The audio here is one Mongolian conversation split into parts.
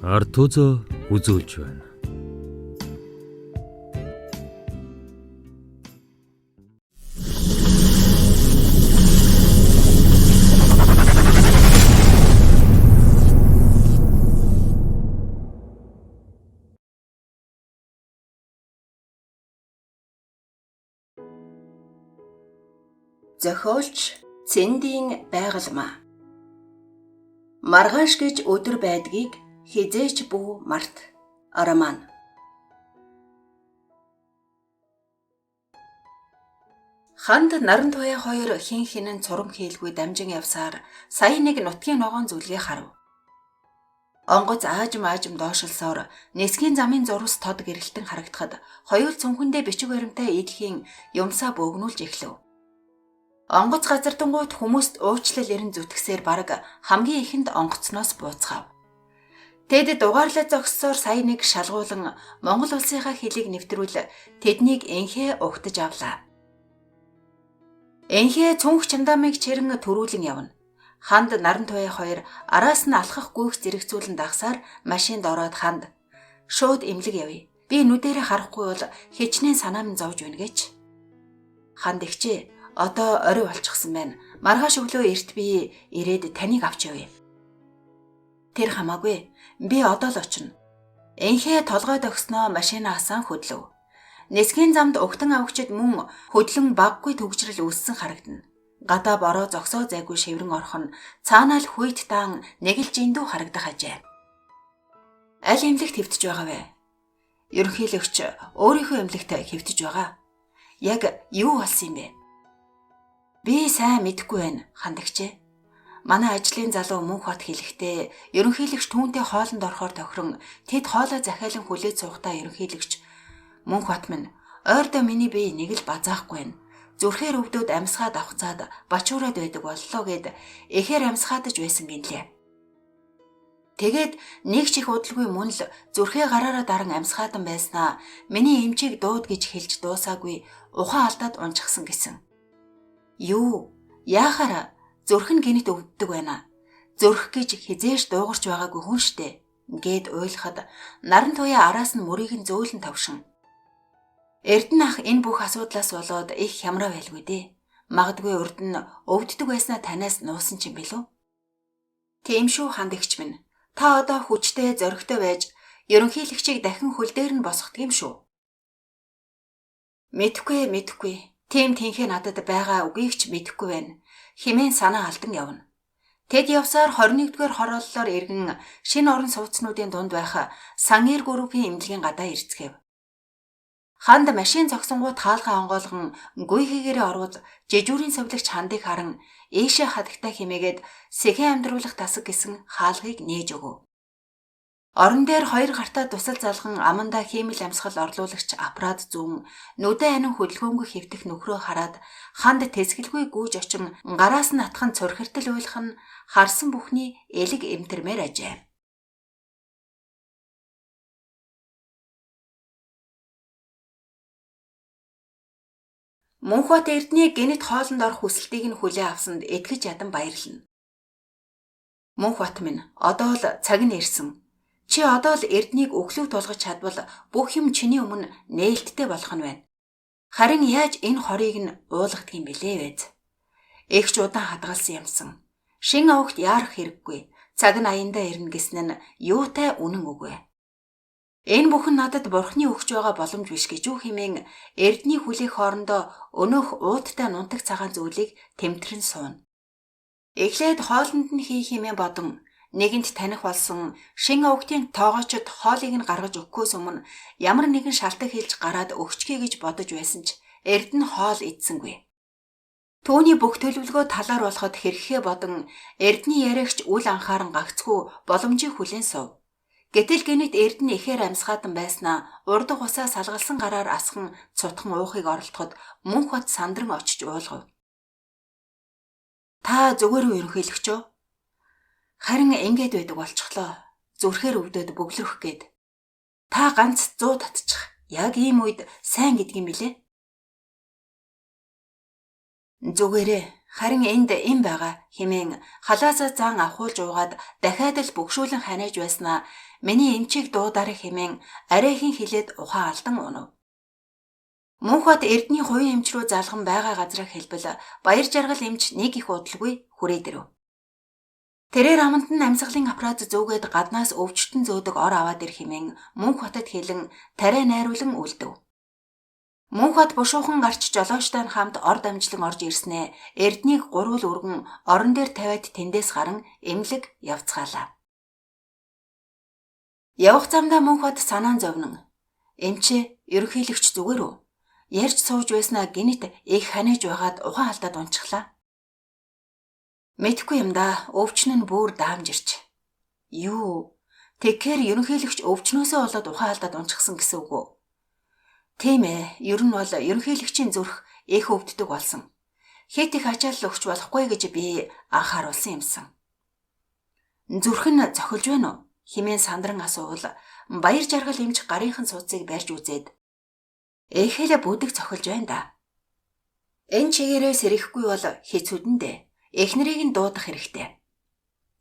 Артузо үзүүлж байна. Зохиолч Цэндийн байгалмаа. Маргааш гэж өдөр байдгийг хизээч бүү март. Роман. Ханд наран туяа хоёр хин хинэн цурам хийлгүй дамжин явсаар сая нэг нутгийн ногоон зүлгээ харав. Онгоц аажим аажим доошилсоор нисхийн замын зурвас тод гэрэлтэн харагдахад хоёул цүнхэндээ бичиг баримтаа идхийн юмсаа бөөгнүүлж эхлэв. Онгоц газардангуут хүмүүст уучлал эрен зүтгсээр бараг хамгийн ихэнд онгоцноос бууцгаав. Тэд дугаарлаа зогссоор сая нэг шалгуулан Монгол улсынхаа хөлийг нэвтрүүл тэднийг энхээ угтаж авлаа. Энхээ цүнх чамдаамыг чирэн төрүүлэн явна. Ханд наран туяа хоёр араас нь алхах гүйх зэрэгцүүлэн дагсаар машинд ороод ханд шууд эмнэлэг явъя. Би нүдэрээ харахгүй бол хичнээн санаа минь зовж байна гэж. Ханд ихчээ одоо орой болчихсон байна. Маргааш өглөө эрт би ирээд таныг авч явъя. Тэр хамаагүй. Би одоо л очино. Энхээ толгой догсноо машина асаан хөдлөв. Нисхийн замд угтан авагчид мөн хөдлөн баггүй төгжрөл үүссэн харагдана. Гадаа бороо зогсоо зайгүй шиврэн орох нь цаанаа л хүйт даан нэг л жиндүү харагдах ажээ. Аль эмнэлэгт хэвтэж байгаа вэ? Ерөнхийлөгч өөрийнхөө эмнэлэгт хэвтэж байгаа. Яг юу болсон юм бэ? Би сайн мэдэхгүй байна, хандагчээ. Манай ажлын залуу Мөнх бат хэлэхдээ ерөнхийлөгч түүнтэй хоолнд орохоор тохирон тэд хоолой захиалан хүлээж суухдаа ерөнхийлөгч Мөнх бат минь ойрдоо миний бие нэг л базаахгүй байна. Зүрхээр өвдөд амьсгаад авхцаад бачуураад байдаг боллоо гэд эхээр амьсгаадаж байсан гинлээ. Тэгээд нэг ч их удалгүй мөн л зүрхээ гараараа даран амьсгаадан байснаа миний эмчийг дууд гэж хэлж дуусаагүй ухаан алдаад унчихсан гэсэн. Юу? Яахаар зүрх нь гинэт өвддөг байна. Зүрх гэж хизээш дуугарч байгаагүй хүн штэ гэд уйлахад наран туяа араас нь мөрийг нь зөөлөн тавшин. Эрдэнэ ах энэ бүх асуудлаас болоод их хямраа байлгүй дээ. Магадгүй урд нь өвддөг байснаа танаас нуусан ч юм билүү? Тийм шүү хандагч минь. Та одоо хүчтэй зоригтой байж ерөнхийлөгчийг дахин хөл дээр нь босгодог юм шүү. Мэдхгүй. Тийм тэнхээ надад байгаа үгийг ч мэдэхгүй байна. Химэн санаа алдан явна. Тэд явсаар 21-р хорооллоор эргэн шинэ орон сууцнуудын дунд байх Сангэр группийн эмнэлгийн гадаа ирцгээв. Ханд машин зогсонгууд хаалгаа онгойлгон гүйхэгээрээ орвол жижүүрийн совилогч хандыг харан ийшээ хадагтай химээгээд сэхэн амьдруулах тасаг гэсэн хаалгыг нээж өгөв. Орон дээр хоёр гартаа тусал залган амандаа хиймэл амьсгал орлуулагч аппарат зүүн нүдэн анин хөдөлгөөнгүй хэвтэх нөхрөө хараад ханд тэсгэлгүй гүйж очин гараас нь атхан цорхиртал уйлах нь харсан бүхний элэг эмтэрмээр ажээ. Мөнхбат Эрдэнэ гэнэт хоолнд орох хүсэлтийг нь хүлээн авсанд итгэж ядан баярлана. Мөнхбат минь одоо л цаг нь ирсэн. Чи одоо л Эрднийг өглөө тулгаж чадвал бүх юм чиний өмнө нээлттэй болох нь байна. Харин яаж энэ хорыг нь уулгадаг юм бэлээ вэ? Эгч удаан хадгалсан юмсан. Шин овогт яарах хэрэггүй. Цаг нь аяндаа ирнэ гэсэн нь юутай үнэн үг вэ? Энэ бүхэн надад бурхны өгч байгаа боломж биш гэж үү хэмээн Эрдний хүлээх хоорондоо өнөөх ууттай нунтаг цагаан зүйлийг тэмтрэн сууна. Эхлээд хоолнд нь хий хэмээн бодон нэгэнт таних болсон шин овгтын тоогоочд хоолыг нь гаргаж өгөхөөс өмнө ямар нэгэн шалтаг хэлж гараад өгчгий гэж бодож байсан ч Эрдэнэ хоол идсэнгүй. Түүний бүх төлөвлөгөө талаар болоход хэрэгхээ бодон Эрдний яриагч үл анхааран гагцхүү боломжийг хүлээн сув. Гэтэл гэнэт Эрдэнэ ихээр амьсгаадан байснаа урдах усаа салгалсан гараар асхан цутхан уухыг оролдоход Мөнх бат сандран очиж уулгав. Та зүгээр үү ерөнхийлөгч үү? Харин ингэж байдаг болчихлоо. Зүрхээр өвдөд бөглөрөх гээд. Та ганц 100 татчих. Яг ийм үед сайн гэдэг юм билээ. Зүгээрээ харин энд эм байгаа хэмээн халаасаа зан авахуулж уугаад дахиад л бөгшүүлэн ханиаж байснаа Миний эмчийг дуудаарай хэмээн арайхийн хилээд ухаан алдан унав. Мөнхбат Эрдний хувийн эмч рүү залган байгаа газраа хэлбэл Баяр жаргал эмч нэг их удалгүй хүрээд ирэв. Тэрээр аманд нь амьсгалын аппарат зүүгээд гаднаас өвчтөн зөөдөг ор аваад ир хэмээн Мөнхбатад хэлэн тариа найруулан үлдэв. Мөнхбат бушуухан гарч жолоочтой хамт ор дамжлан орж ирснээ Эрднийг гурвал өргөн орон дээр тавиад тэндээс гаран эмнэлэг явцгаалаа. Явах замдаа Мөнхбат санаан зовнон эмчээ ерөнхийлөгч зүгээр үү? Ярьж сууж байснаа гинэт их ханиаж байгаад ухаан алдаад унчихлаа. Мэдхгүй юм да. Өвчин нь бүр даамжирч. Юу? Тэгэхээр ерөнхийлөгч өвчнөөсөө болоод ухаан алдаад унчихсан гэсэн үг үү? Тийм ээ. Ер нь бол ерөнхийлөгчийн зүрх их өвддөг болсон. Хэт их ачаалал өгч болохгүй гэж би анхааруулсан юмсан. Зүрх нь зохилж байна уу? Химэн сандран асуувал Баяр жаргал эмч гарынхан сууцыг барьж үзээд эхэл бүдэг зохилж байна да. Энэ чигээрээ сэрэхгүй бол хэцүүдэн дээ. Эхнэрийг нь дуудах хэрэгтэй.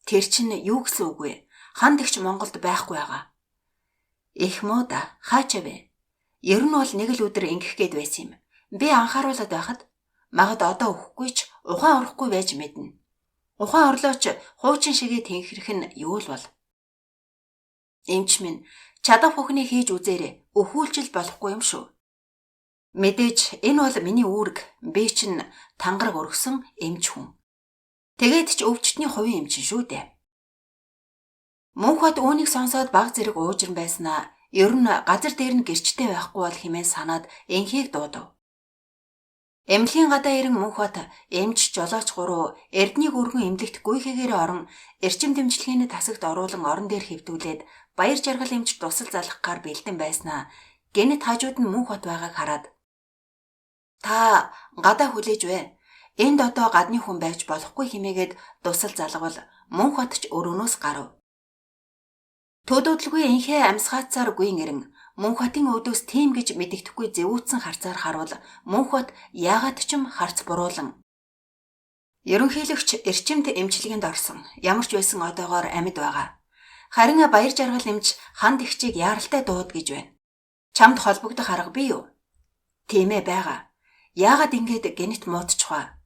Тэр чинь юу гэсэн үг вэ? Хан тэгч Монголд байхгүй байгаа. Их муу да. Хаачаа вэ? Ер нь бол нэг л өдөр ингэх гээд байсан юм. Би анхааруулад байхад магад одоо өгөхгүй ч ухаан орохгүй байж мэднэ. Ухаан орлооч хуучин шигээ тэнхрэх нь юу л бол. Эмч минь чадах бүхнийг хийж үзээрэй. Өхүүлжил болохгүй юм шүү. Мэдээж энэ бол миний үүрэг. Би чинь тангараг өргөсөн эмч хүн. Тэгээд ч өвчтний хувийн эмчин шүү дээ. Мөнхбат үүнийг сонсоод баг зэрэг уужран байснаа ер нь газар дээр нь гэрчтэй байхгүй бол хэмээн санаад энхийг дуудав. Эмнэлгийн гадаа ирэн Мөнхбат эмч жолооч гурав Эрднийг өргөн эмнэлэгт гүйхэгээрээ орон эрчим дэмжлэгээний тасагт оруулан орон дээр хэвдүүлээд Баяр жаргал эмч тусал залгах гар бэлдэн байснаа гэнэт хажууд нь Мөнхбат байгааг хараад та гадаа хүлээж вэ? Энд одоо гадны хүн байж болохгүй хэмээгээд дусал залгавал Мөнхбат ч өрөөнөөс гарав. Төдөөдлгүй энхээ амьсгаацаар гүйн ирэн Мөнхбатын өөдөөс тийм гэж мэдэгдэхгүй зэвүүцэн харцаар харуул Мөнхбат яагаад ч юм харц буруулан ерөнхийлөгч эрчимт эмчилгээнд орсон. Ямар ч байсан одоогоор амьд байгаа. Харин Баяр жаргал эмч хан тэгчийг яаралтай дууд гэж байна. Чамд холбогдох арга бий юу? Тийм ээ байгаа. Яагаад ингэж гэнэт муудчихваа?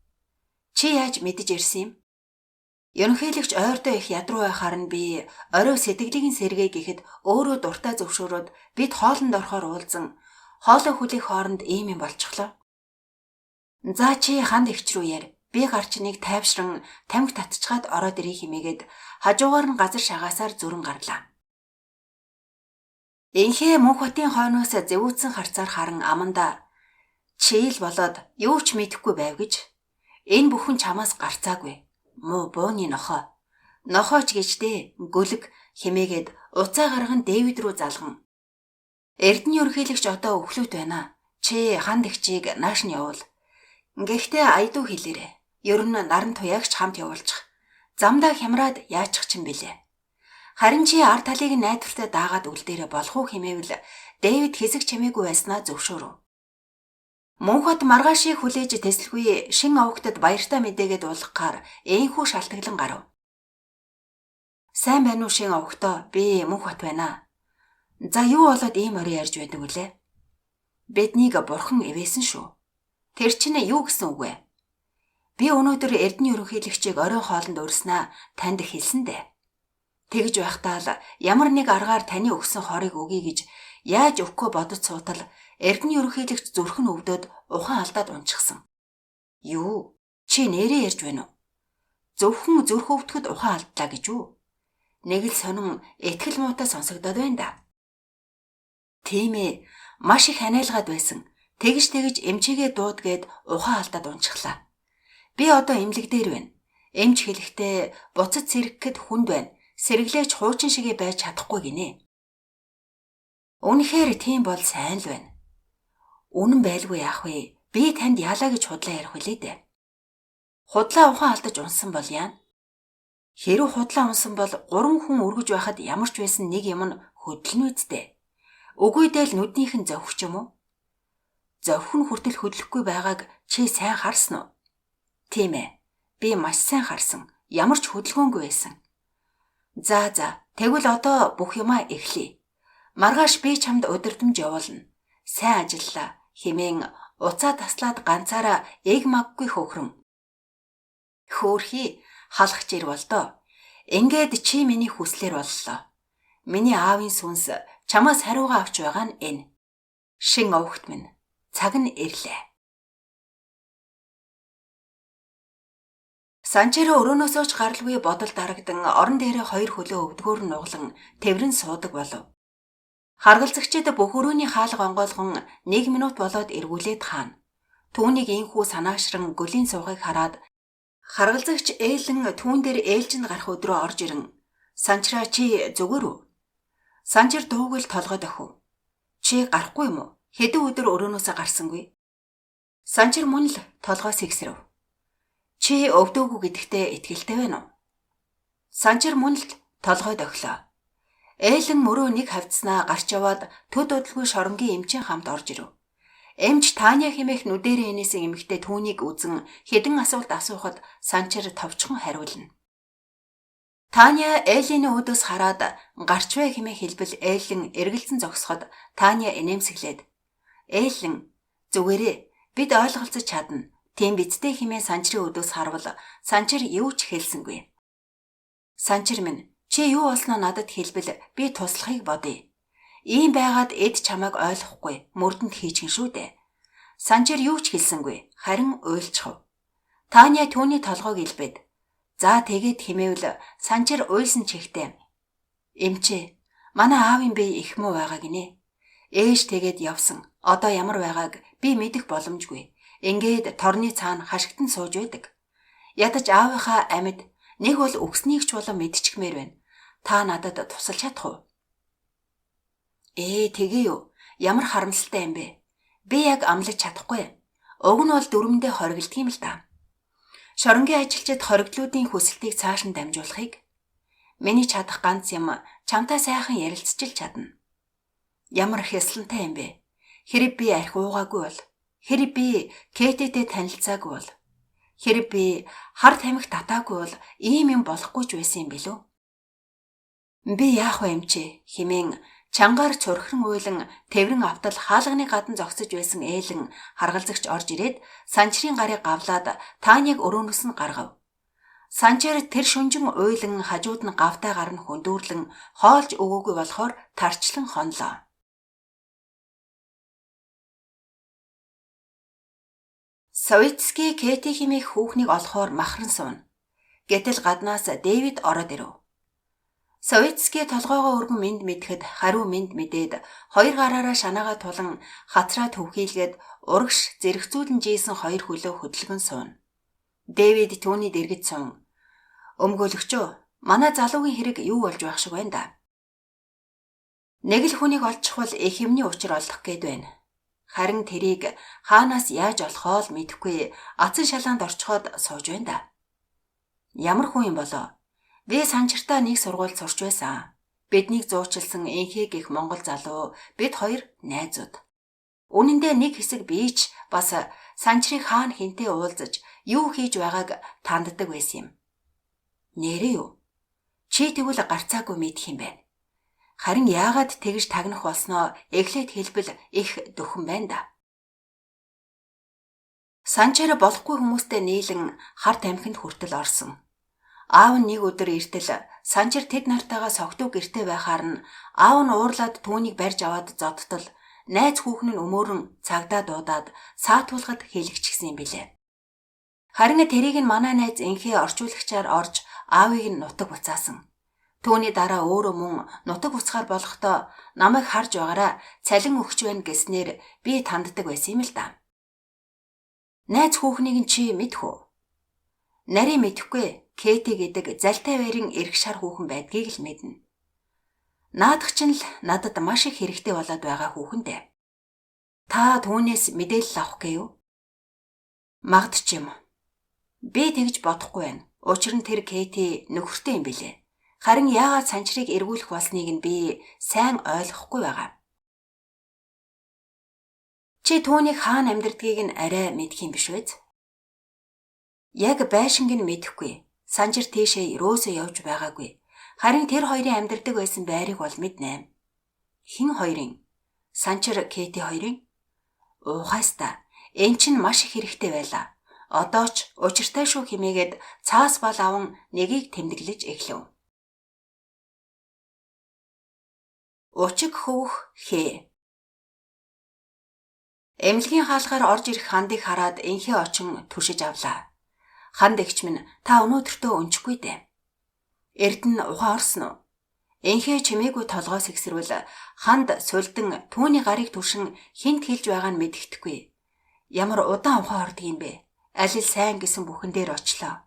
Чи яаж мэдэж ирсэн юм? Ерөнхийлөгч ойрдоо их ядруу байхаар нь би орой сэтгэлийг нь сэргээ гэхэд өөрөө дуртай зөвшөөрөөд бид хоолнд орохоор уулзан хоолой хүлээх хооронд ийм юм болчихлоо. За чи ханд эгч рүү яар. Би гарч нэг тайвшран тамхи татчихад ороод ирээ химээгээд хажуугаар нь газар шагаасаар зүрэн гарлаа. Энхээ Мөнхбатын хойноос зэвүүцэн харцаар харан аманда чи л болоод юу ч мэдэхгүй байв гэж. Энэ бүхэн чамаас гарцаагүй. Муу бууны нохоо. Нохооч гэж дээ гөлөг химээгээд уцаа гарган Дэвид рүү залган. Эрдэнэ ерөнхийлөгч одоо өхлөт байна. Чи хан тэгчийг нааш нь явуул. Гэхдээ аядуу хэлээрэ. Ер нь наран туяагч хамт явуулчих. Замдаа хямраад яачих чинь бэлээ. Харин чи ар талыг найдвартай даагаад үлдээрэ болох уу хэмээвэл Дэвид хэсэг чимээгүй байснаа зөвшөөрөв. Мөнхбат маргаашийг хүлээж тэслгүй шин овогтод баяртай мэдээгээд уулгахаар ээнхүү шалтгаглан гарав. Сайн байна уу шин овогтоо, би Мөнхбат байна. За юу болоод ийм орой ярьж байдаг вүлээ? Биднийг бурхан ивээсэн шүү. Тэр чинь юу гэсэн үг вэ? Би өнөөдөр Эрдэнэ ерөнхийлөгчийг оройн хоолнд урьснаа танд хэлсэн дээ. Тэгж байхдаа л ямар нэг аргаар таны өгсөн хорыг өгье гэж яаж өгөхгүй бодож суутал Эрдэнэ ерөнхийлөгч зүрх нь өвдөд ухаан алдаад унчихсан. Юу? Чи нэрээ ярьж байна уу? Зөвхөн зүрх өвдөхөд ухаан алдлаа гэж үү? Нэг л сонин итгэл муутай сонсогдоод байна да. Тийм ээ, маш их ханиалгаад байсан. Тэгж тэгж эмчигээ дуудгээд ухаан алдаад унчихлаа. Би одоо эмнэлэг дээр байна. Эмч хэлэхдээ буцаж сэргэхэд хүнд байна. Сэргэлээч хуучин шигээ байж чадахгүй гинэ. Үнэхээр тийм бол сайн л байна. Үнэн байлгүй яах вэ? Би танд яалаа гэж худлаа ярих үлээ дээ. Худлаа ухаан алдаж унсан бол яана? Хэрв худлаа унсан бол 3 хүн өргөж байхад ямар ч байсан нэг юм нь хөдөлнө үсттэй. Үгүй дээл нүднийх нь зовх ч юм уу? Зовх нь хүртэл хөдлөхгүй байгааг чи сайн харсан уу? Тийм ээ. Би маш сайн харсан. Ямар ч хөдөлгөөнгүй байсан. За за, тэгвэл одоо бүх юмаа эхлэе. Маргааш би чамд удирдамж явуулна. Сайн ажиллаа хэмээн уцаа таслаад ганцаараа эг маггүй хөхрөн. Хөөхий халах жир болдоо. Ингээд чи миний хүслээр боллоо. Миний аавын сүнс чамаас хариугаа авч байгаа нь энэ. Шин овогт минь цаг нь ирлээ. Санчеро өрөөнөөсөө ч гаралгүй бодол дарагдан орон дээрээ хоёр хөлөө өвдгөөр нь нуглан тэврэн суудаг болов. Харгалзагчид бүх өрөөний хаалга онгойлгон 1 минут болоод эргүүлээд хаана. Түүнийг ийнхүү санаашран гөлийн суугыг хараад харгалзагч ээлэн түүн дээр ээлжинд гарах өдрөө орж ирэн "Санчраа чи зүгээр үү?" Санчир дуугүй л толгой дохив. "Чи гарахгүй юм уу? Хэдэн өдөр өрөөнөөсөө гарсангүй?" Санчир мөн л толгой сэгсрэв. "Чи өвдөөгүй гэдэгтээ итгэлтэй байна уу?" Санчир мөн л толгой дохилоо. Ээлэн мөрөө нэг хавцснаа гарч яваад төд удалгүй шоронгийн эмчийн хамт орж ирэв. Эмч Таня хэмээх нүдэрээ инээсэн эмэгтэй түүнийг үзэн хэдэн асуулт асуухад Санчир товчхон хариулна. Таня Элений үүдээс хараад гарч вэ хэмээн хэлбэл Элен эргэлзэн зогсоход Таня инээмсэглээд "Элен зүгээрээ бид ойлголцож чадна. Тийм биз дээ" хэмээн Санчрын үүдээс харвал Санчир юу ч хэлсэнгүй. "Санчир минь, чи юу болсноо надад хэлбэл би туслахыг бодъё. Ийм байгаад эд чамайг ойлгохгүй мөрдөнд хийчихэн шүү дээ." Санчир юу ч хэлсэнгүй, харин уйлчихав. Таня түүний толгойг илбэд "За тэгээд" хэмээвэл Санчир уйлсан чихтэй "Эмчээ, манай аавын бие их муу байгаа гинэ. Ээж тэгээд явсан. Одоо ямар байгааг би мэдэх боломжгүй. Ингээд торны цаана хашгитан сууж байдаг. Ядаж аавынхаа амьд нэг бол үгснийг ч болон мэдчихмээр байна. Та надад тусалж чадах уу?" "Ээ тэгээ юу? Ямар харамсалтай юм бэ? Би яг амлаж чадахгүй. Уг нь бол дүрмэндээ хоригддаг юм л да. Шоронгийн ажилчид хоригдлуудын хүсэлтийг цааш нь дамжуулахыг миний чадах ганц юм чамтай сайхан ярилцж л чадна. Ямар их ёслонтой юм бэ? Хэрэг би архи уугаагүй бол, хэрэг би Кэтэтэй танилцаагүй бол, хэрэг би хар тамхи татаагүй бол ийм юм болохгүй ч байсан юм билүү? Би яах вэ эмчээ?" хэмээн чангаар цорхирон уйлан тэврэн автал хаалганы гадна зогсож байсан ээлэн харгалзагч орж ирээд Санчрын гарыг гавлаад Тааныг өрөөнөөс нь гаргав. Санчир тэр шүнжин уйлан хажууд нь гавтай гар нь хөндүүрлэн хоолж өгөөгүй болохоор тарчлан хонлоо. Советский Кэти хэмээх хүүхнийг олохоор махран сууна. Гэтэл гаднаас Дэвид ороод ирэв. Советский толгойгоо өргөн мэнд мэдэхэд хариу мэнд мэдээд хоёр гараараа шанаагаа тулан хацраа төвхийлгээд урагш зэрэгцүүлэн жийсэн хоёр хөлөө хөдөлгөн сууна. Дэвид түүний дэргэд сун. "Өмгөөлөгчөө, манай залуугийн хэрэг юу болж байх шиг байна да? Нэг л хүнийг олчихвол их юмны учир олдох гээд байна. Харин тэрийг хаанаас яаж олохоо л мэдэхгүй ацан шалаанд орчхоод сууж байна да. Ямар хүн юм болоо? Би Санчиртаа нэг сургуульд сурч байсан. Биднийг зуучилсан Энхээ гэх монгол залуу бид хоёр найзууд. Үнэн дээр нэг хэсэг би ч бас Санчрыг хаана хинтээ уулзаж юу хийж байгааг танддаг байсан юм. Нэрээ юу? Чи тэгвэл гарцаагүй мэдэх юм байна. Харин яагаад тэгж тагнах болсноо эхлээд хэлбэл их дөхөн байна да. Санчаар болохгүй хүмүүстэй нийлэн хар тамхинд хүртэл орсон. Аав нь нэг өдөр эртэл Санчир тэд нартайгаа согтуу гэрте байхаар нь аав нь уурлаад түүнийг барьж аваад зодтол найз хүүхэн нь өмөөрөн цагдаа дуудаад саатуулахад хэлэгчсэн юм билээ. Харин тэрийг нь манай найз Энхээ орчуулагчаар орж аавыг нь нутаг буцаасан. Түүний дараа өөрөө мөн нутаг буцахаар болохдоо намайг харж байгаараа цалин өгч байна гэснээр би танддаг байсан юм л да. Найз хүүхнийг нь чи мэдэх үү? Нарийн мэдэхгүй. Кэти гэдэг залтай байрын эрг шар хүүхэн байдгийг л мэднэ. Наадах чинь л надад маш их хэрэгтэй болоод байгаа хүүхэн дээ. Та түүнээс мэдээлэл авах гээ юу? Магад ч юм. Би тэгж бодохгүй байна. Учир нь тэр Кэти нөхөртэй юм билээ. Харин яагаад Санчрыг эргүүлэх болсныг нь би сайн ойлгохгүй байгаа. Чи түүнийг хаана амьдардгийг нь арай мэдэх юм биш үү? Яг байшинг нь мэдэхгүй. Санчир тийшээ ерөөсөө явж байгаагүй. Харин тэр хоёрын амьдардаг байсан байрыг бол мэднэ. Хэн хоёрын? Санчир Кэти хоёрын? Уухайста. Эн чинь маш их хэрэгтэй байлаа. Одоо ч учиртай шүү химээгээд цаас бал аван нэгийг тэмдэглэж эхлэв. Учиг хөвөх хээ. Эмнэлгийн хаалгаар орж ирэх хандыг хараад энхээ очин түшиж авлаа. Ханд эгч минь та өнөөдөртөө өнчихгүй дээ. Эрдэнэ ухаан орсон уу? Энхээ чимээгүй толгоос ихсэрвэл ханд сулдан түүний гарыг түшин хинт хэлж байгааг нь мэдэхгүй. Ямар удаан ухаан ордог юм бэ? Аль л сайн гэсэн бүхэн дээр очлоо.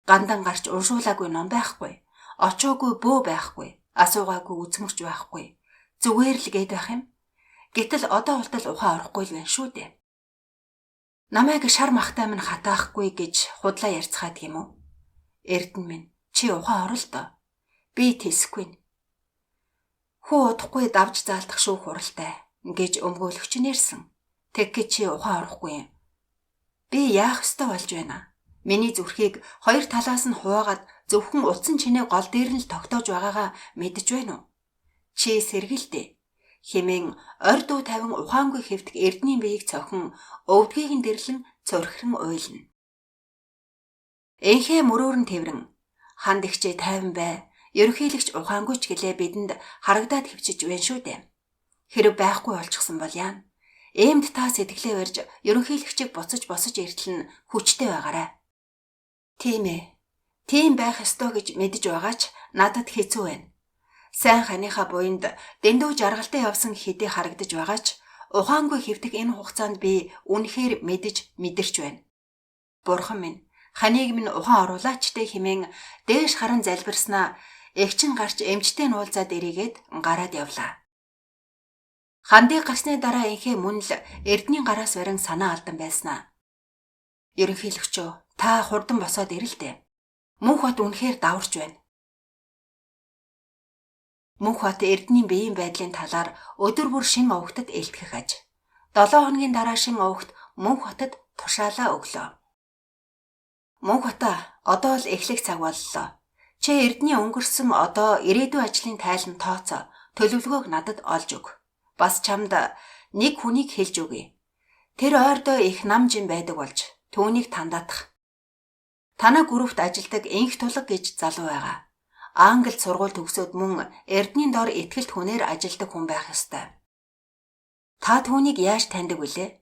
Гандан гарч уншуулаагүй ном байхгүй. Очоогүй бөө байхгүй. Асуугаагүй үзмөрч байхгүй. Зүгээр л гээд байх юм. Гэтэл одоо болтол ухаан орохгүй л байна шүү дээ. Намайг шар махтай минь хатаахгүй гэж худлаа ярьцгаад юм уу? Эрдэнэ минь чи ухаан орол доо. Би тэсэхгүй. Хүү удахгүй давж заалдах шүү хуралтай гэж өмгөөлөгч нэрсэн. Тэг гэж чи ухаан орохгүй юм. Би яах ёстой болж байна? Миний зүрхийг хоёр талаас нь хуваагаад зөвхөн утсан чинээ гол дээр нь л тогтоож байгаагаа мэдэж байна уу? Чи сэргэлдэ хэмээн орд дүү тавин ухаангүй хэвтэх эрдний биеийг цохин өвдгийг нь дэрлэн цорхирон уйлна. Энхээ мөрөөр нь тэврэн ханд ихчээ тайван бай. Ерөнхийлөгч ухаангүй ч гэлээ бидэнд харагдаад хөвчөж байна шүү дээ. Хэрэг байхгүй болчихсон бол яана. Эмд та сэтгэлээ барьж ерөнхийлөгчийг буцаж босож эртэл нь хүчтэй байгаарай. Тийм ээ. Тийм байх ёстой гэж мэдэж байгаа ч надад хэцүү байна. Сайн ханыхаа буянд дэндүү жаргалтай явсан хэдий харагдаж байгаа ч ухаангүй хэвтэх энэ хугацаанд би үнэхээр мэдэж мэдэрч байна. Бурхан минь ханыг минь ухаан оруулаач тэ хэмээн дээш харан залбирснаа эгчин гарч эмчтэй нь уулзаад эрийгээд гараад явлаа. Хандыг гарсны дараа энхээ мөн л эрдний гараас барин санаа алдан байснаа. Ерөнхийлөгчөө та хурдан босоод ирэл дээ. Мөнх бат үнэхээр даварч байна. Мөнх бат эрдний биеийн байдлын талаар өдөр бүр шин овогтод элтгэх аж. 7 хоногийн дараа шин овогт Мөнх батад тушаалаа өглөө. Мөнх бата одоо л эхлэх цаг боллоо. Чи эрдний өнгөрсөн одоо ирээдүйн ажлын тайлан тооцоо төлөвлөгөөг надад олж өг. Бас чамд нэг хүнийг хэлж өгье. Тэр ойрдоо их нам жин байдаг болж түүнийг тандаатах. Танай группт ажилдаг Энх тулаг гэж залуу байгаа. Англи сургууль төгсөөд мөн эрдний дор итгэлт хүнээр ажилдаг хүн байх ёстой. Та түүнийг яаж таньдаг вүлээ?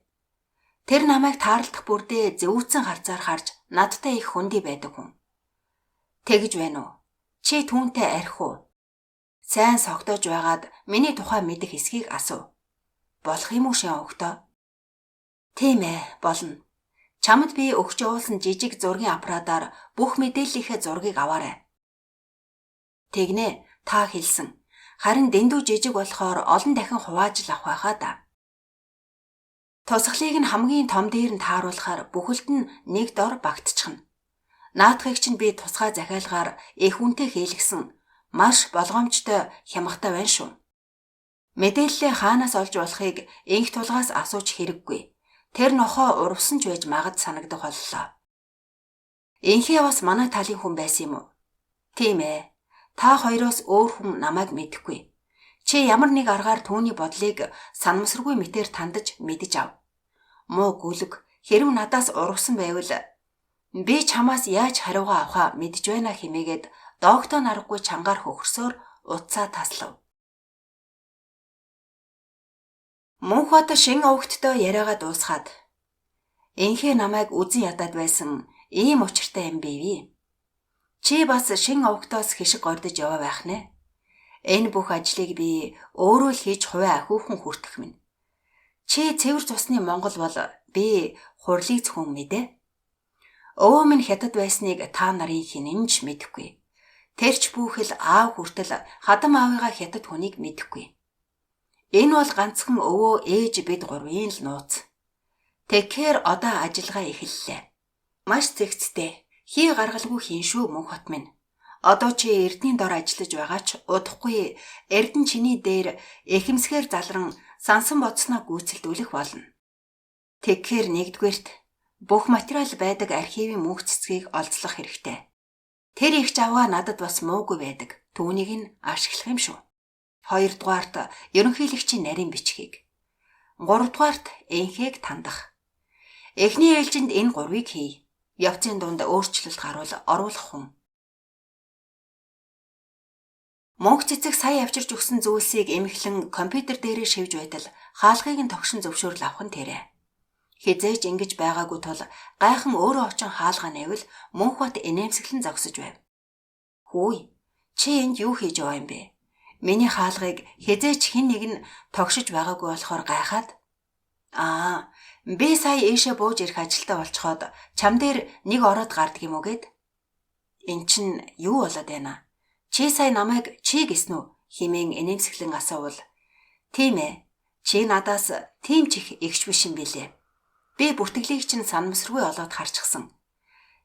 Тэр намайг таарлах бүрдээ зэвүүцэн харцаар харж надтай их хөндөй байдаг хүн. Тэгж байна уу? Чи түүнтэй арх уу? Сайн согтоож байгаад миний тухай мэдэх хэсгийг асуу. Болох юм уу шин өгтөө? Тийм ээ, болно. Чамд би өгч явуулсан жижиг зургийн аппаратаар бүх мэдээллийнхээ зургийг аваарай. Тэгнэ, та хэлсэн. Харин дэндүү жижиг болохоор олон дахин хувааж л авах байхаа да. Тусгалыг нь хамгийн том дээр нь тааруулахаар бүхэлд нь нэг дор багтчихна. Наадхыг чинь би тусгай захиалгаар их үнэтэй хийлгсэн маш болгоомжтой хямгтай байна шүү. Мэдээллээ хаанаас олж болохыг энх тулгаас асууж хэрэггүй. Тэр нохоо урвсан ч байж магад санагдах боллоо. Энхээ бас манай талын хүн байсан юм уу? Тийм ээ. Та хоёроос өөр хүн намайг мэдэхгүй. Чи ямар нэг аргаар түүний бодлыг санамсаргүй мэтэр тандаж мэдэж ав. Муу гүлэг хэрв надаас урвсан байвал би чамаас яаж хариугаа авахаа мэдж байна хэмээгээд доктор наргагүй чангаар хөхөрсөөр утсаа таслав. Мөнхбат шин овогттой яриагаа дуусгаад энхээ намайг үзен ядаад байсан ийм учиртай юм бивээ. Чи бас шин овогтоос хишиг гордож яваа байх нэ. Энэ бүх ажлыг би өөрөө л хийж хувиа ахиухан хүртэх минь. Чи цэвэр цусны Монгол бол би хурлыг зөвхөн мэдээ. Өвөө минь хятад байсныг та нарын хинэн ч мэдэхгүй. Тэрч бүхэл аав хүртэл хадам аавыгаа хятад хүнийг мэдэхгүй. Энэ бол ганцхан өвөө ээж бид гурвын л нууц. Тэгэхээр одоо ажиллагаа эхэллээ. Маш зэгцтэй. Хий гаргалгүй хийн шүү мөнх хот минь. Одоо чи эрдний дор ажиллаж байгаа ч удахгүй эрдэн чиний дээр эхэмсгээр залран сансан бодсноо гүйцэлдүүлэх болно. Тэгэхээр нэгдүгээрт бүх материал байдаг архивын мөнх цэцгийг олзлох хэрэгтэй. Тэр их жавгаа надад бас муугүй байдаг. Түүнийг нь ашиглах юм шүү. Хоёрдугаарт ерөнхийлөгчийн нарийн бичгийг. Гуравдугаарт энхэг тандах. Эхний ээлжинд энэ гурвыг хий. Явцын дунд өөрчлөлт гарвал оруулах хүн. Мөнх цэцэг сая авчирч өгсөн зүйлсийг эмхлэн компьютер дээрээ шивж байтал хаалгыг нь тогшин зөвшөөрөл авах нь тэрэ. Хизээж ингэж байгаагүй тул гайхан өөрөө очин хаалгаа нээвэл Мөнхбат инээмсэглэн зогсож байв. Хүүй, чи энд юу хийж байгаа юм бэ? Миний хаалгыг хизээч хэн нэг нь тогшиж байгаагүй болохоор гайхаад. Аа, би сая ийшээ бууж ирэх ажилтаа болцоход чам дээр нэг ороод гардаг юм уу гэд? Эн чин юу болоод байна? Чи сая намайг чи гэсэн үү? Химэн инээмсэглэн асуувал. Тийм ээ. Чи надаас тийм ч их эгч биш юм билээ. Би бүртгэлийг чинь санамсаргүй олоод харчихсан.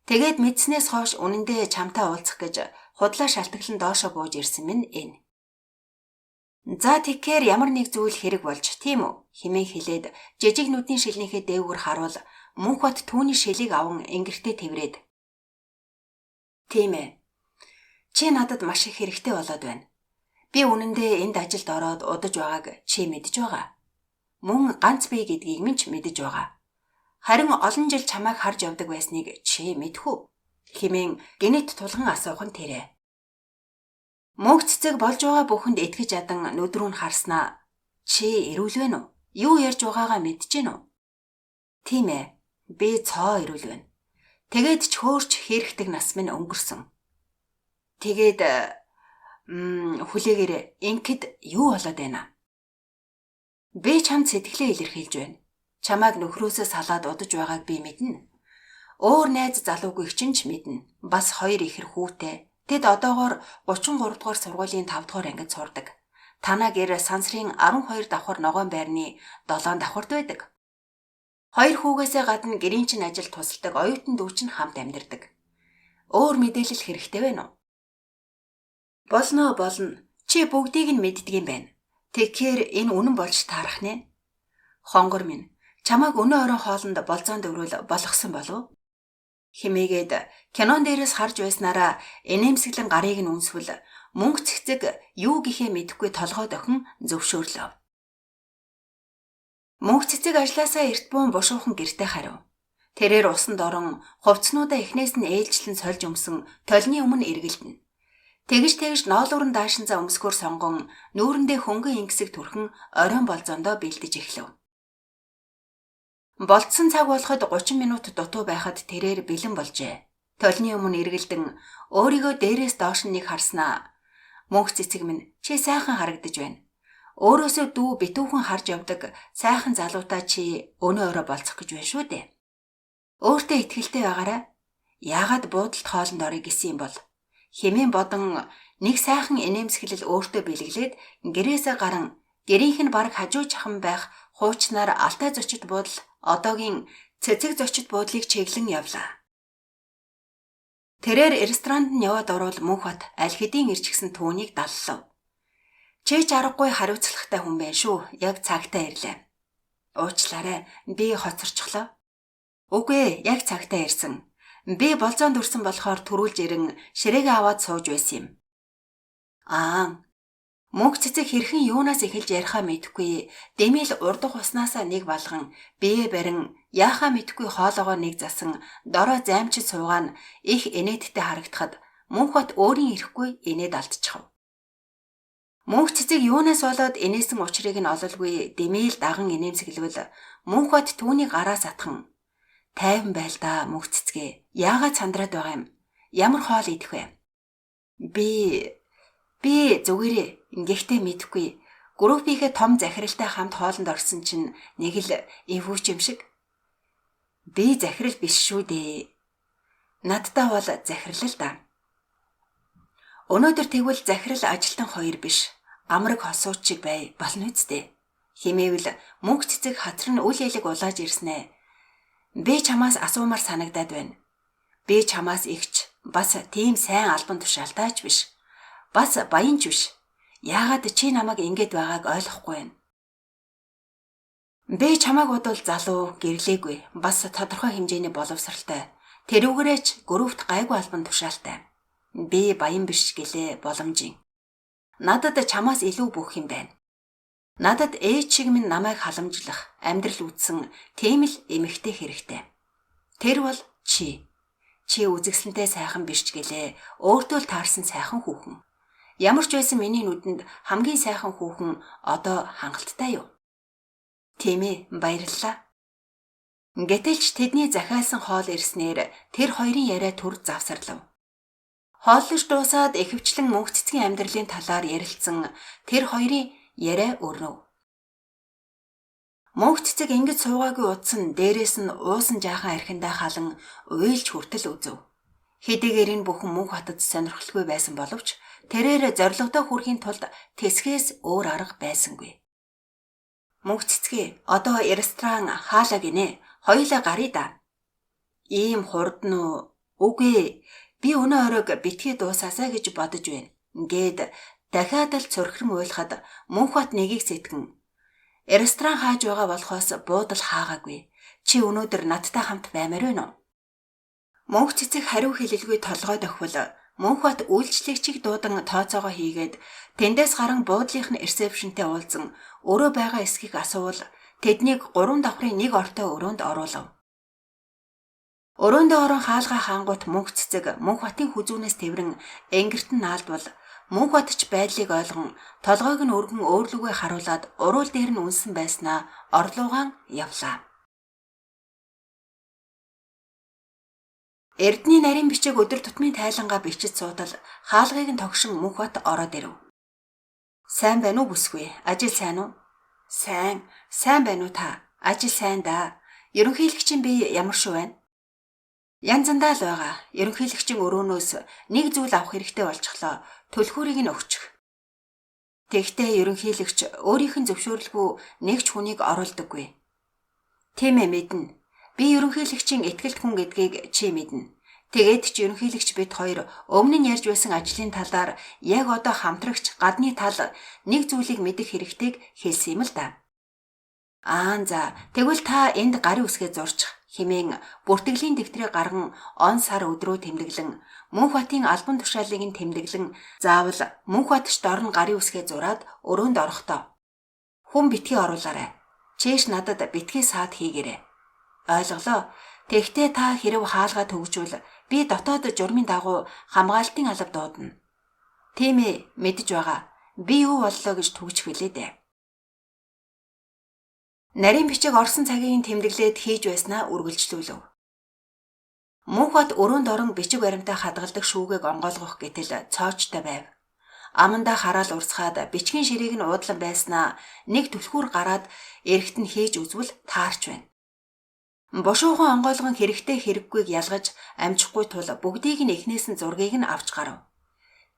Тэгээд мэдснээс хойш үнэндээ чамтай уулзах гэж худлаа шалтгаалan доошо бууж ирсэн минь энэ. За тэгэхээр ямар нэг зүйл хэрэг болж тийм үү? Химэн хэлээд жижиг нүдний шилнийхээ дээгүүр харуул Мөнхбат түүний шилийг аван ингэртээ тэврээд. Тийм ээ. Чи надад маш их хэрэгтэй болоод байна. Би үнэндээ энд ажилд ороод удаж байгааг чи мэдж байгаа. Мөн ганц бие гэдгийг минь ч мэдэж байгаа. Харин олон жил чамайг харж явдаг байсныг чи мэдэх үү? Химэн гинэт тулган асуух нь тэрэ. Мөнх цэцэг болж байгаа бүхэнд итгэж ядан нүд рүү нь харснаа. Чи эрүүл вэ нү? Юу ярьж байгаагаа мэдэж гин үү? Тийм ээ. Би цоо эрүүл байна. Тэгээд ч хөөрч хэрэгтэг нас минь өнгөрсөн. Тэгээд хүлээгээрээ инкэд юу болоод байна? Би чамд сэтгэлээ илэрхийлж байна. Чамайг нөхрөөсөө салаад удаж байгааг би мэднэ. Өөр найз залуугүй чинь ч мэднэ. Бас хоёр ихэр хүүтэй. Тэд одоогоор 33 дугаар сургуулийн 5 дугаар ангид сурдаг. Танаа гэр сансрын 12 давхар ногоон байрны 7 давхарт байдаг. Хоёр хүүгээсээ гадна гэрийн чинь ажил тусалдаг оюутан дүү чинь хамт амьдардаг. Өөр мэдээлэл хэрэгтэй байна уу? Болно болно. Чи бүгдийг нь мэддэг юм байна. Тэгэхээр энэ үнэн болж таарах нэ. Хонгор минь, чамайг өнөө орон хоолнд болзоонд өрөөл болгосон болов? Химээгээд кинон дээрээс харж байснараа инээмсэглэн гарыг нь үнсвэл мөнгө цэцэг юу гэхээ мэдэхгүй толгой дохин зөвшөөрлөө. Мөнх цэцэг ажлаасаа эрт буун бушуухан гэртээ харив. Тэрээр усанд орон хувцснуудаа эхнээс нь ээлжлэн сольж өмсөн толны өмнө эргэлдэнэ. Тэгж тэгж ноолуурн даашинзаа өмсгөр сонгон нүүрэндээ хөнгөн ингэсэг түрхэн оройн болзоондоо бэлдэж эхлэв. Болцсон цаг болоход 30 минут дутуу байхад тэрээр бэлэн болжээ. Толны өмнө эргэлдэн өөрийгөө дээрээс доош нь нэг харснаа. Мөнх цэцэг минь чи сайхан харагдаж байна. Өөрөөсөө дүү битүүхэн харж явдаг сайхан залуутай чи өнөө орой болцох гэж байна шүү дээ. Өөртөө итгэлтэй байгаарай. Яагаад буудалд хоолнд орё гэсэн юм бол? Хэмээн бодон нэг сайхан инээмсэглэл өөртөө бэлэглээд гэрээсээ гаран гэрийнх нь бараг хажуу чахан байх хуучнаар алтай зочид буудал одоогийн цэцэг зочид буудлыг чиглэн явлаа. Тэрээр ресторанд нь яваад орвол Мөнхбат аль хэдийн ирчихсэн түүнийг даллав. Чи ч аргагүй хариуцлагатай хүн байна шүү. Яг цагтаа ирлээ. Уучлаарай. Би хоцорчлоо. Үгүй ээ, яг цагтаа ирсэн. Би болзоонд өрсөн болохоор түрүүлж ирэн ширээгээ аваад сууж байсан юм. Аа. Мөнх цэцэг хэрхэн юунаас эхэлж яриахаа мэдэхгүй дэмэл урдах уснаасаа нэг балган бие барин яахаа мэдэхгүй хоолоогоо нэг засан дорой займчид суугаа нь их инээдтэй харагдахад Мөнхбат өөрийн ирэхгүй инээд алдчихав. Мөнх цэцэг юунаас болоод инээсэн учрыг нь ололгүй дэмэл даган инээмсэглвэл Мөнхбат түүний гараас атхан тайван байл да мөнх цэцгээ. Яагаад сандраад байгаа юм? Ямар хоол идэх вэ? Би зүгээрээ гэхдээ мэдэхгүй. Группийнхээ том захиралтай хамт хоолнд орсон чинь нэг л эвүүч юм шиг. Би захирал биш шүү дээ. Надтай бол захирал л да. Өнөөдөр тэгвэл захирал ажилтан хоёр биш. Амраг хосууч шиг бай болно үсттэй. Химээвэл мөнх цэцэг хатар нь үл ялэг улааж ирснэ. Би чамаас асуумар санагдаад байна. Би чамаас игч бас тийм сайн албан тушаалтайч биш. Бас баян ч биш. Яагаад чи намайг ингэж байгааг ойлгохгүй байна. Би чамайг бодвол залуу, гэрлээгүй, бас тодорхой хэмжээний боловсралтай. Тэрүүгээрээ ч группт гайгүй албан тушаалтай. Би баян биш гэлээ боломжийн. Надад чамаас илүү бүх юм байна. Надад ээж шиг минь намайг халамжлах, амьдрал үтсэн тийм л эмэгтэй хэрэгтэй. Тэр бол чи. Чи үзэгсэлэнтэй сайхан биш ч гэлээ өөртөө л таарсан сайхан хүүхэн. Ямар ч байсан миний нүдэнд хамгийн сайхан хүүхэн одоо хангалттай юу? Тийм ээ, баярлалаа. Гэтэл ч тэдний захиалсан хоол ирснээр тэр хоёрын яриа түр завсарлав. Хооллож дуусаад ихэвчлэн мөнх цэцгийн амьдралын талаар ярилцсан тэр хоёрын яриа өрнөв. Мөнх цэцэг ингэж суугаагүй утсан дээрээс нь уусан жаахан архиндаа халан уйлж хүртэл үзэв. Хэдийгээр энэ бүхэн мөнх батад сонирхолгүй байсан боловч тэрээр зорилгодоо хүрэхийн тулд тэсгээс өөр арга байсангүй. Мөнх цэцгээ одоо ресторан хаалаа гинэ. Хоёулаа гаръя да. Ийм хурдан уу? Үгүй ээ. Би өнөө оройг битгий дуусаасаа гэж бодож байна. Ингээд дахиад л цорхирон уйлахад Мөнхбат нэгийг сэтгэн. Ресторан хааж байгаа болохоос буудал хаагаагүй. Чи өнөөдөр надтай хамт баймаар байна уу? Мөнх цэцэг хариу хэлэлгүй толгой дохвол Мөнхбат үйлчлэгчийг дуудан тооцоогоо хийгээд тэндээс гаран буудлынх нь ресепшнтэй уулзан өөрөө байгаа эсхийг асуувал тэднийг 3 давхрын нэг ортой өрөөнд оруулав. Өрөөндөө орон хаалгаа хаангуут мөнх цэцэг Мөнхбатын хүзүүнээс тэврэн энгэртэн наалдвал Мөнхбат ч байдлыг ойлгон толгойг нь өргөн өөрлөгөө харуулад уруул дээр нь үнсэн байснаа орлуугаан явлаа. Эрдний нарийн бичиг өдөр тутмын тайлангаа бичиж суутал хаалгыг нь тогшин Мөнхбат ороод ирэв. Сайн байна уу бүсгүй? Ажил сайн уу? Сайн. Сайн байна уу та? Ажил сайн да. Ерөнхийлөгчийн бие ямар шүү байна? Янзандаа л байгаа. Ерөнхийлөгчийн өрөөнөөс нэг зүйл авах хэрэгтэй болчихлоо. Түлхүүрийг нь өгчих. Тэгтээ ерөнхийлөгч өөрийнх нь зөвшөөрлгүй нэг ч хүнийг оруулдаггүй. Тийм ээ мэднэ. Би ерөнхийлөгчийн итгэлт хүн гэдгийг чи мэднэ. Тэгээд ч ерөнхийлөгч бид хоёр өмнө нь ярьж байсан ажлын талаар яг одоо хамтрагч гадны тал нэг зүйлийг мэдэх хэрэгтэйг хэлсэн юм л да. Аа за тэгвэл та энд гарын үсгээ зурчих хэмээн бүртгэлийн дэвтрийг гарган он сар өдрөө тэмдэглэн Мөнхбатын албан тушаалыг нь тэмдэглэн заавал Мөнхбат ч дорн гарын үсгээ зураад өрөөнд орохдоо хүн битгий оруулаарай. Чээш надад битгий саад хийгээрэй. Ойлголоо. Тэгтээ та хэрв хаалгаа төгжүүл би дотоод журмын дагуу хамгаалтын алба дуудана. Тийм ээ, мэдэж байгаа. Би юу боллоо гэж түгжих билээ дээ. Нарийн бичиг орсон цагийг тэмдэглээд хийж байснаа үргэлжлүүлв. Мөнхбат өрөөнд орон бичиг баримтаа хадгалдаг шүүгээг онгойлгох гэтэл цоочтой байв. Амандаа хараал урсгаад бичгийн ширээг нь уудлан байснаа нэг түлхүүр гараад эрэхт нь хийж үзвэл таарч байна. Бушуухан онгойлгон хэрэгтэй хэрэггүйг ялгаж амжихгүй тул бүгдийг нь эхнээс нь зургийг нь авч гарав.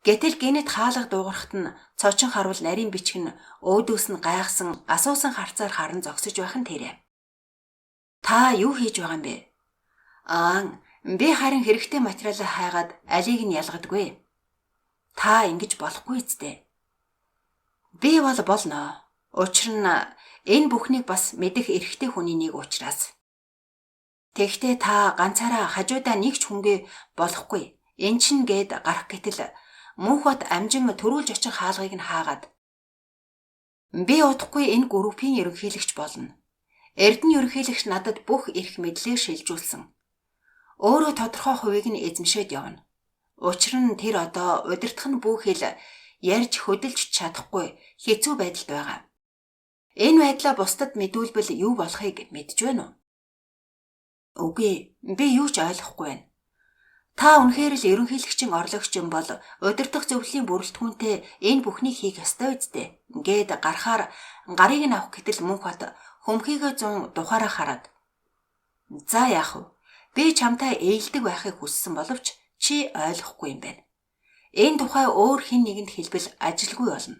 Гэтэл гинэт хаалга дуугарахт нь цочин харуул нарийн бичг нь өөдөөс нь гайхсан асуусан харцаар харан зогсож байх нь тэрэ. Та юу хийж байгаа юм бэ? Аа, би харин хэрэгтэй материалаа хайгаад алийг нь ялгадаггүй. Та ингэж болохгүй зү. Би бол болно. Учир нь энэ бүхнийг бас мэдэх эрхтэй хүний нэг учраас. Тэгтээ та ганцаараа хажуудаа нэг ч хүнгүй болохгүй. Эн чинь гээд гарах гэтэл Мөнхбат амжин төрүүлж очих хаалгыг нь хаагаад би удахгүй энэ группийн ерөнхийлөгч болно. Эрдэнэ ерөнхийлөгч надад бүх эрх мэдлээ шилжүүлсэн. Өөрөө тодорхой хувийг нь эзэмшээд явна. Учир нь тэр одоо удирдах нь бүх хэл ярьж хөдөлж чадахгүй хэцүү байдалд байгаа. Энэ байдлаа бусдад мэдүүлбэл юу болохыг мэдж байна уу? Үгүй, би юу ч ойлгохгүй байна. Та үнэхээр л ерөнхийлөгчийн орлогч юм бол удирдах зөвлөлийн бүрэлдэхүүнтэй энэ бүхнийг хийх ёстой үсттэй. Ингээд гарахаар гарыг нь авах гэтэл Мөнхбат хөмхийгөө зун духаараа хараад. За яах вэ? Би чамтай ээлдэг байхыг хүссэн боловч чи ойлгохгүй юм байна. Энэ тухай өөр хэн нэгэнд хэлбэл ажилгүй болно.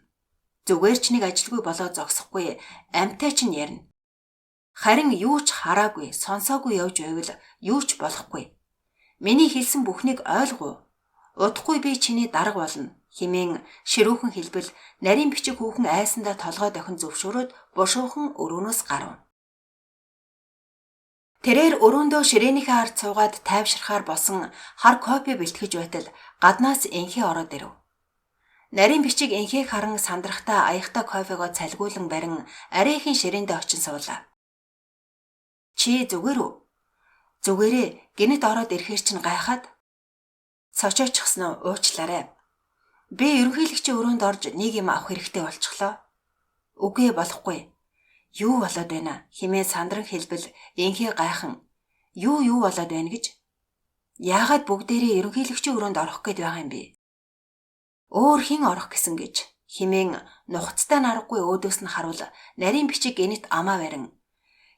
Зүгээр ч нэг ажилгүй болоо зогсохгүй амьтай чинь ярина. Харин юу ч хараагүй, сонсоогүй явж байвал юу ч болохгүй. Миний хэлсэн бүхнийг ойлгов. Удахгүй би чиний дарга болно хэмээн ширүүхэн хэлбэл нарийн бичиг хүүхэн айсандаа толгой дохин зөвшөөрөөд бушуухан өрөөнөөс гарав. Тэрээр өрөөндөө ширээнийхээ ард суугаад тайвширхаар босон хар кофе бэлтгэж байтал гаднаас Энхээ ороод ирэв. Нарийн бичиг Энхээг харан сандрахтаа аяхтай кофегоо цалгуулан барин арайхийн ширээндээ очин суулаа. Чи зүгээр үү? Зүгээрээ гинэт ороод ирэхээр чинь гайхаад цочоочсон уу, уучлаарай. Би ерөнхийлөгчийн өрөөнд орж нэг юм авах хэрэгтэй болчихлоо. Үгүй болохгүй. Юу болоод байна? Химээ сандран хэлбэл Энхээ гайхан. Юу болоод байна гэж? Яагаад бүгдээрээ ерөнхийлөгчийн өрөөнд орох гээд байгаа юм бэ? Өөр хэн орох гэсэн гэж химэн нухацтай нарахгүй өөдөөс нь харуул нарийн бичиг гинэт амаа барин.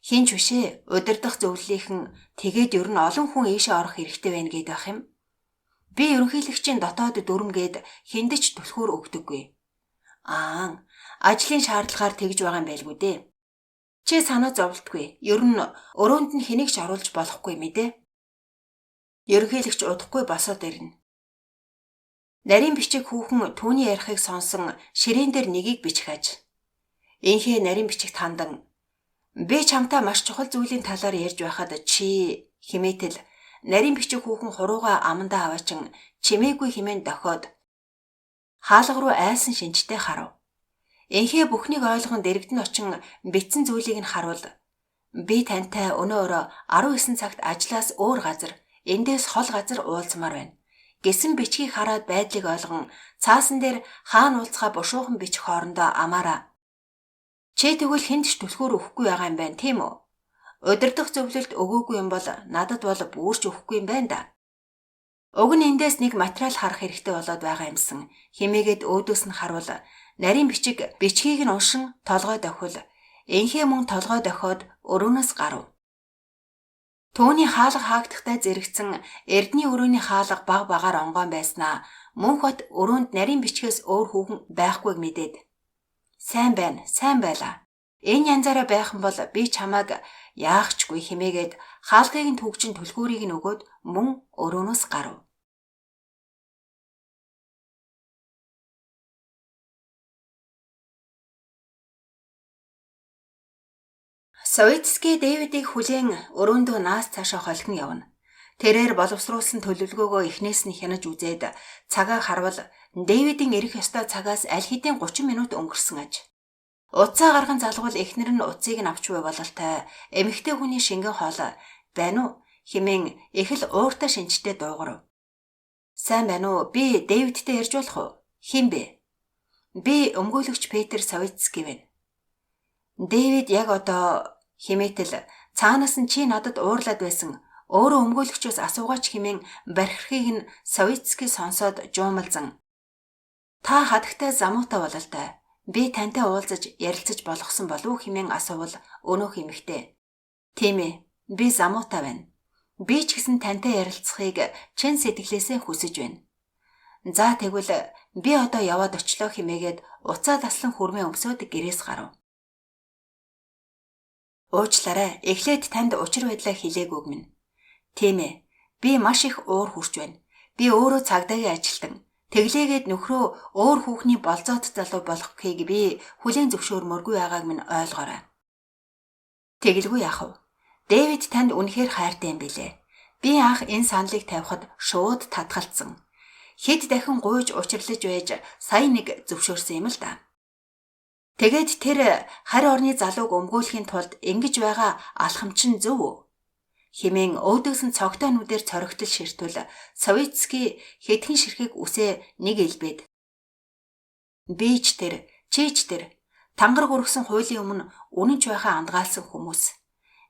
Хин ч бишээ удирдах зөвлөлийнхэн тэгээд ер нь олон хүн ийшээ орох хэрэгтэй байна гээд байх юм. Би ерөнхийлөгчийн дотоод дүрмгээд хиндэж түлхүүр өгдөггүй. Аа, ажлын шаардлагаар тэгж байгаа юм байлгүй дээ. Чи санаа зовлтгүй. Ер нь өрөөнд нь хэнийг ч оруулж болохгүй мэдээ. Ерөнхийлөгч удахгүй босоод ирнэ. Нарийн бичиг хүүхэн түүний ярихыг сонсон ширээн дээр нэгийг бичихаж. Энхээ нарийн бичигт хандан би чамтай маш чухал зүйлийн талаар ярьж байхад чи химээтэл нарийн бичиг хүүхэн хурууга амандаа аваачин чимээгүй химээн дохиод хаалга руу айсан шинжтэй харав. Энхээ бүхнийг ойлгон дэрэгдэн очин бичсэн зүйлийг нь харуул. Би тантай өнөө өрөө 19 цагт ажлаас өөр газар, эндээс хол газар уулзмаар байна. Гэсэн бичгийг хараад байдлыг ойлгон цаасан дээр хаана уулзхаа бушуухан бичих хоорондоо амаараа. Чи тэгвэл хүнд ч түлхүүр өгөхгүй байгаа юм байна тийм үү? Удирдах зөвлөлт өгөөгүй юм бол надад бол бүрч өгөхгүй юм байна да. Уг нь эндээс нэг материал харах хэрэгтэй болоод байгаа юмсан. Химээгээд өөдөөс нь харуул нарийн бичиг бичгийг нь уншин толгой дохиул. Энхээ мөн толгой дохиод өрөөнөөс гарав. Түүний хаалга хаагдахтай зэрэгцэн эрдний өрөөний хаалга баг багаар онгоон байснаа Мөнхбат өрөөнд нарийн бичгээс өөр хүүхэн байхгүйг мэдээд. Сайн байна, сайн байлаа. Энэ янзаараа байх юм бол би чамайг яахчгүй химээгээд хаалгыг нь түгжин түлхүүрийг нь өгөөд мөн өрөөнөөс гарав. Советский Дэвидийг хүлээн өрөөндөө наас цаашаа холхон явна. Тэрээр боловсруулсан төлөвлөгөөгөө эхнээс нь хянаж үзээд цагаа харвал Дэвидийн ирэх ёстой цагаас аль хэдийн 30 минут өнгөрсөн аж. Утсаа гарган залгуул эхнэр нь утсыг нь авч буй бололтой эмэгтэй хүний шингэн хоол байна уу хэмээн их л ууртай шинжтэй дуугарав. Сайн байна уу? Би Дэвидтэй ярьж болох уу? Хэн бэ? Би өмгөөлөгч Петр Советский байна. Дэвид яг одоо химээтэл цаанаас нь чи надад уурлаад байсан. Өөрөө өмгөөлөгчөөс асуугаач хэмээн бархирхийг нь Советский сонсоод жуумалзан. Та хадагтай замуутай бололтой. Би тантай уулзаж ярилцаж болгосон болов уу хэмээн асуувал өнөөх эмэгтэй. Тийм ээ, би замуутай байна. Би ч гэсэн тантай ярилцахыг чин сэтгэлээсээ хүсэж байна. За тэгвэл би одоо яваад очлоо хэмээгээд уцаа таслан хүрмээ өмсөөд гэрээс гарав. Уучлаарай, эхлээд танд учир байдлаа хэлээгүйг минь. Тийм ээ, би маш их уур хүрч байна. Би өөрөө цагдаагийн ажилтан. Тэглээгээд нөхрөө өөр хүүхний болзоот залуу болоххийг би хүлээн зөвшөөрмөргүй байгааг минь ойлгоорой. Тэгэлгүй яах вэ? Дэвид танд үнэхээр хайртай юм билээ. Би анх энэ саналыг тавихад шууд татгалцсан. Хэд дахин гуйж учирлаж байж сая нэг зөвшөөрсөн юм л да. Тэгээд тэр харь орны залууг өмгөөлөхийн тулд ингэж байгаа алхам чинь зөв үү? Хэмээн өөдөөс нь цогтой нүдээр цорогтол ширтвэл Советский хэдхэн ширхэг үсээ нэг элбэд. Би ч тэр, чи ч тэр тангар гөргсөн хуулийн өмнө үнэнч байхаа андгаалсан хүмүүс.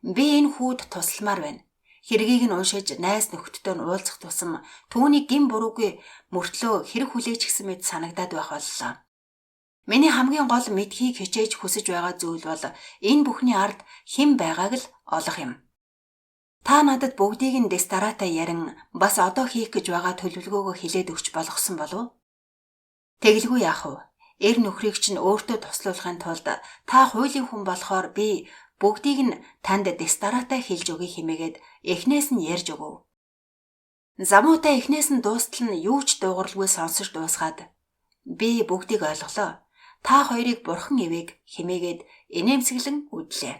Би энэ хүүд тусламар байна. Хэргийг нь уншиж найз нөхдөдөө нь уулзах тусам түүний гин буруугүй мөртлөө хэрэг хүлээж гисэн мэт санагдаад байх боллоо. Миний хамгийн гол мэдхийг хичээж хүсэж байгаа зүйл бол энэ бүхний ард хэн байгааг л олох юм. Та надад бүгдийг нь дестараатай ярин бас одоо хийх гэж байгаа төлөвлөгөөгөө хэлээд өгч болгосон болов уу? Тэгэлгүй яах вэ? Эр нөхрийг чинь өөртөө туслуулахын тулд та хуулийн хүн болохоор би бүгдийг нь танд дестараатай хэлж өгье хэмээгээд эхнээс нь ярьж өгөв. Замуутай эхнээс нь дуустал нь юу ч дуугаралгүй сонсож дуусгаад би бүгдийг ойлголоо. Та хоёрыг бурхан ивэг хэмээгээд инээмсэглэн үдлээ.